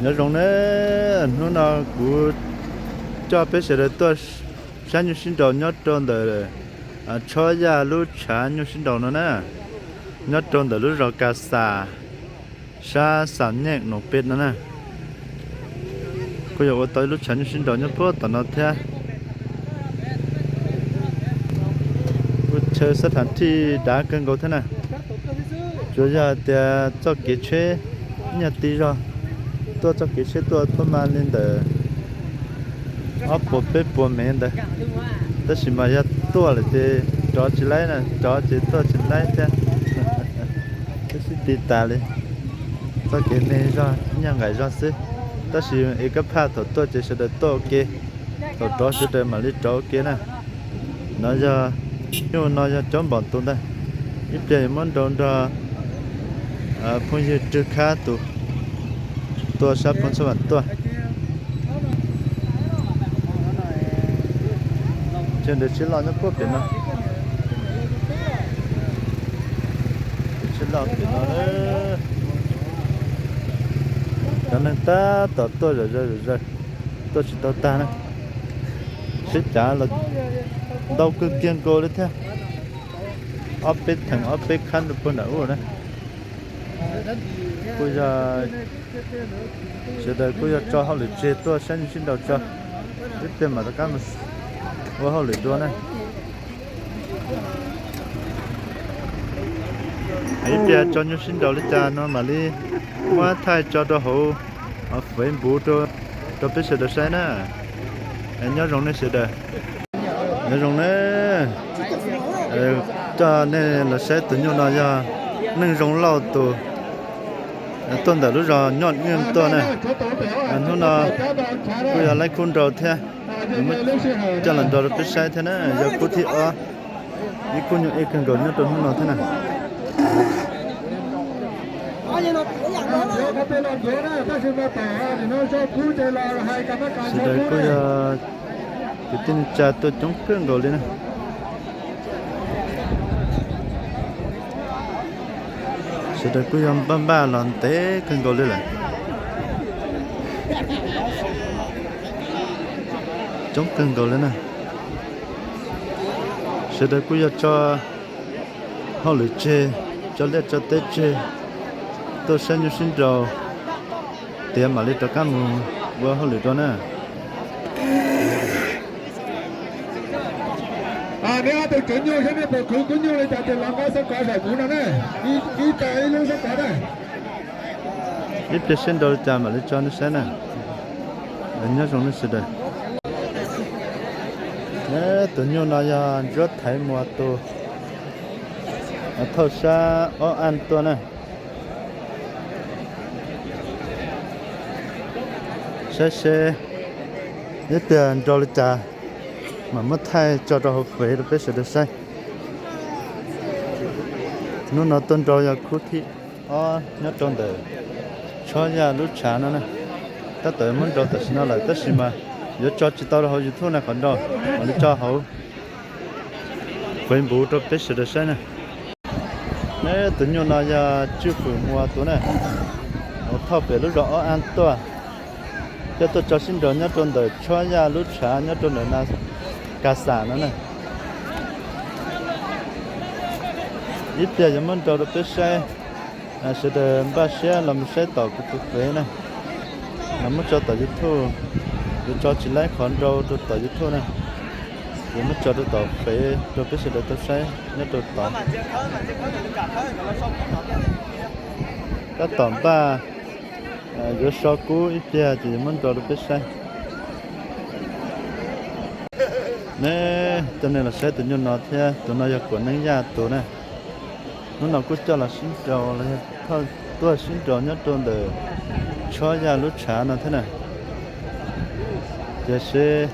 Nyob zoo na, hnub no kuv coj peb sawv daws tuaj saib nyuj sib nraus nyob rau ntawm Tshob Yaj lub tshav nyuj sib nraus no na, nyob rau ntawm lub zos Kas Xas, sab Xam Nyeej Noom Pej no na. Kuj yog ua tau ib lub tshav nyuj sib nraus nyob puag tom no thiab. Kuj chaw xab thav thij dav kawg nkaus thiab na. Tsuas yog hais tias txoj kev tsheb nyiaj ti zog, tuaj txoj kev tsheb tuaj puab mas li ntawm ob puas peb puas mev ntawd, tab sis mas yog tuaj lawm ces rov tsis laib na, rov ces tuaj tsis laib thiab. Twb sib ti tas li, txoj kev me zog nyiaj nqaim zog xwb, tab sis es kab phaj thaum tuaj ces sawv daws tuaj ua ke, thaum rov sawv daws mam li rov ua ke na. No yog, nyuj no yog caub npaum tus ntag, ib pliag yuav muab nrau nrog phooj ywg Rwg Khab tus tuaj sab Phoos Xab Vam tuaj. Chaw ntawd tsheb loj nyob puag pem no. Tsheb loj pem no, cov neeg tab tom tuaj zom zaws zom zaws, tuaj tsis tau tag na. Sib cav los ntau kawg kiag nkaus li thiab, ob peb theem ob peb khab rau puag nram ub na. Kuj yog, sawv daws kuj yog tso hauj lwm tseg tuaj saib nyuj sib nraus tso, ib pliag mam rov qab mus ua hauj lwm dua na. Ib pliag tso nyuj sib nraus li cas no mam li muab thaij tso rau hauv Facebook rau peb sawv daws saib na. Nyob zoo nej sawv daws. Nyob zoo na, coj nej los saib tus nyuj no yog Neej Zoo Lauj tus, tuaj ntawm lub zos Nyoj Nyiaj tuaj na. Hnub no kuj yog laib khub nrau thiab, coj los nrau rau peb saib thiab na, yog khub thib ob, ib khub nyuj ej kawg nkaus nyob rau hnub no thiab na. Sawv daws kuj yog kwv tij neej tsa tuaj coob kawg nkaus li na. Sawv daws kuj yog npaj npaj los ntev kawg nkaus li lawm. Coob kawg nkaus li na. Sawv daws kuj yog tso hauj lwm tseg, tso liaj tso teb tseg, tuaj saib nyuj sib nraus, tiav mam li rov qab mus ua hauj lwm dua na. Nej ob tug tswv nyuj saib nej puas khwv khub nyuj li cas ces los nqa xab kov saum kuv no na, ib tag ib lub xab kov na. Ib pliag sib nraus li cas mam li tso nej saib na. Nyob zoo nej sawv daws. Tus nyuj no yog Ntsuab Thaiv Muas tus, thauj sab Ob Aj tuaj na. Saib seb ib pliag nrau li cas mam muab thaij tso rau hauv Fev rau peb sawv daws saib. Hnub no tuaj nrau yog khub thib ob nyob rau ntawm Tshob Yaj lub tshav no na. Tab tom muab nrau tam sim no lawm tab sis mas yuav tso tsis tau rau hauv YouTube na qhov nrau, mam li tso hauv Facebook rau peb sawv daws saib na. Tus nyuj no yog Tswj Fwm Muas tus na, thauj pem lub zos Ob Aj tuaj, thiab tuaj tso sib nraus nyob rau ntawm Tshob Yaj lub tshav nyob rau ntawm na Kas Xam no na. Ib pliag yuav muab nrau rau peb saib, sawv daws npaj siab los mus saib tom kuv tus Fev na. Los muab tso tom YouTube, yuav tso tsis laib qhov nrau rau tom YouTube na, yuav muab tso rau tom Fev rau peb sawv daws tau saib nyob rau tod. Tab tom npaj yuav so kub ib pliag ces yuav muab nrau rau peb saib. Neb coj nej los saib tus nyuj no thiab, tus no yog Kuam Neeb Yaj tus na. Hnub no kuj coj los sib nraus los yog tuaj sib nraus nyob rau ntawm Tshob Yaj lub tshav no thiab na. Ces seb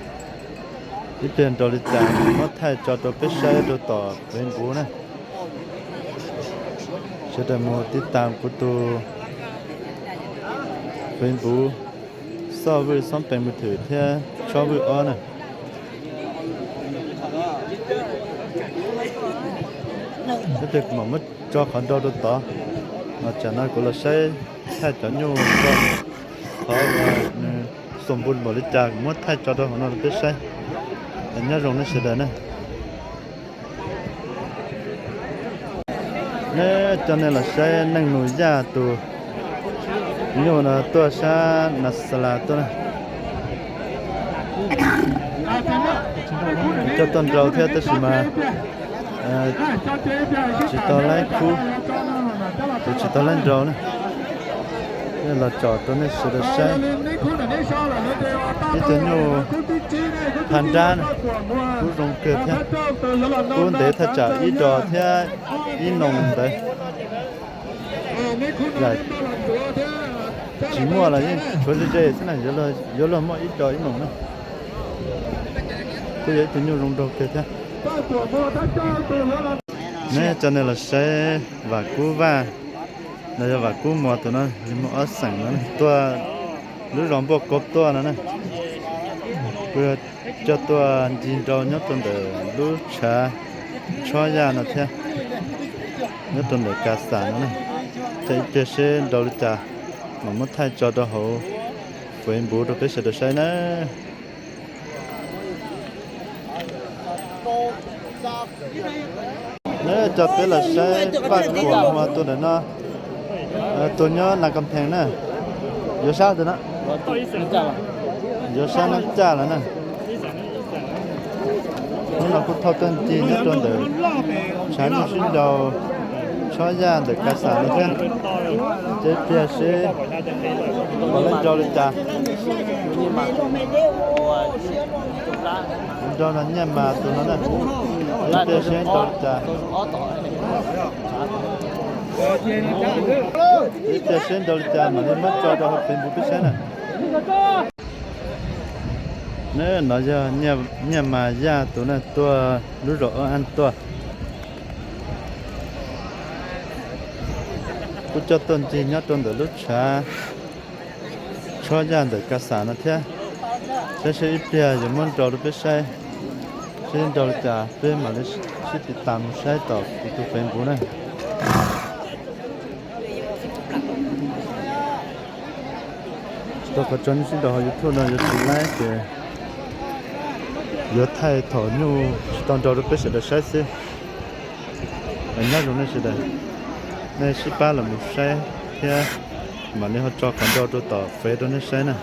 ib pliag nrau li cas muab thaij tso rau peb saib rau tom Facebook na. Sawv daws mus tiv tas kuv tus Facebook Xoj Vwj Xoob Pees Mus Thwm thiab Tshob Vwj Ob na. Ib pliag kuv mam muab tso qhov nrau rau tod, mas tsam no kuv los saib thaij cov nyuj tso qhov Tuaj npu npaum li cas kuv muab thaij tso rau hauv no rau peb saib. Nyob zoo nej sawv daws na. Neb coj nej los saib neej nus Yaj tus nyuj no tuaj sab Nas Xas Las tuaj na. Coj tuaj nrau thiab tab sis mas tsis tau laib khub, kuv tsis tau laib nrau na. Los tsom rau nej sawv daws saib. Ib tug nyuj pha nrab na, kub zoo kawg thiab. Kub ntev thaj tsam ib dos thiab ib noos ntawd. Tsis muaj los yeej tshuav ze ze xwb na, yuav luag muaj ib dos ib noos na. Kuj yog ib tug nyuj zoo nraug kawg thiab. Neb coj nej los saib Vam Kub Vaj, no yog Vam Kub Muas tus no, yog muaj ob xeem no tuaj lub zos Npuaj Kau tuaj no na. Kuj yog coj tuaj ncig nrau nyob rau ntawm lub tshav tshob Yaj no thiab, nyob rau ntawm Kas Xas no na. Ces ib pliag seb nrau li cas mam muab thaij tso rau hauv Facebook rau peb sawv daws saib na. Neb coj peb los saib Vaj Kuam Muas tus ntawm no, tus nyob Nas Kas Phees na. Yuav sab ntawd na, yuav sab Nab Caj lawm na. Hnub no kuj thauj tuaj ncig nyob rau ntawm tshav nyuj sib nrau tshob Yaj ntawm Kas Xas no thiab. Ces ib pliag seb puas laib nrau li cas. Nrau no Nyiaj Mas tus no na. Ib pliag seb nrau li cas. Ib pliag seb nrau li cas mam li muab tso rau hauv Facebook peb saib na. Neb no yog Nyiaj Mas Yaj tus na, tuaj lub zos Ob Aj tuaj. Kuj coj tuaj ncig nyob rau ntawm lub tshav tshob Yaj ntawm Kas Xas no thiab. Saib seb ib pliag yuav muab nrau rau peb saib, seb nrau li cas peb mam li sib tiv tas mus saib tom kuv tus Facebook na. Tsis tau qhov tso nej sib nrau hauv YouTube no yuav tsis laib ces yuav thaij thaum nyuj tsis tau nrau rau peb sawv daws saib xwb. Nyob zoo nej sawv daws, nej sib pab los mus saib thiab mam li ho tso qhov nrau rau tom Fev rau nej saib na.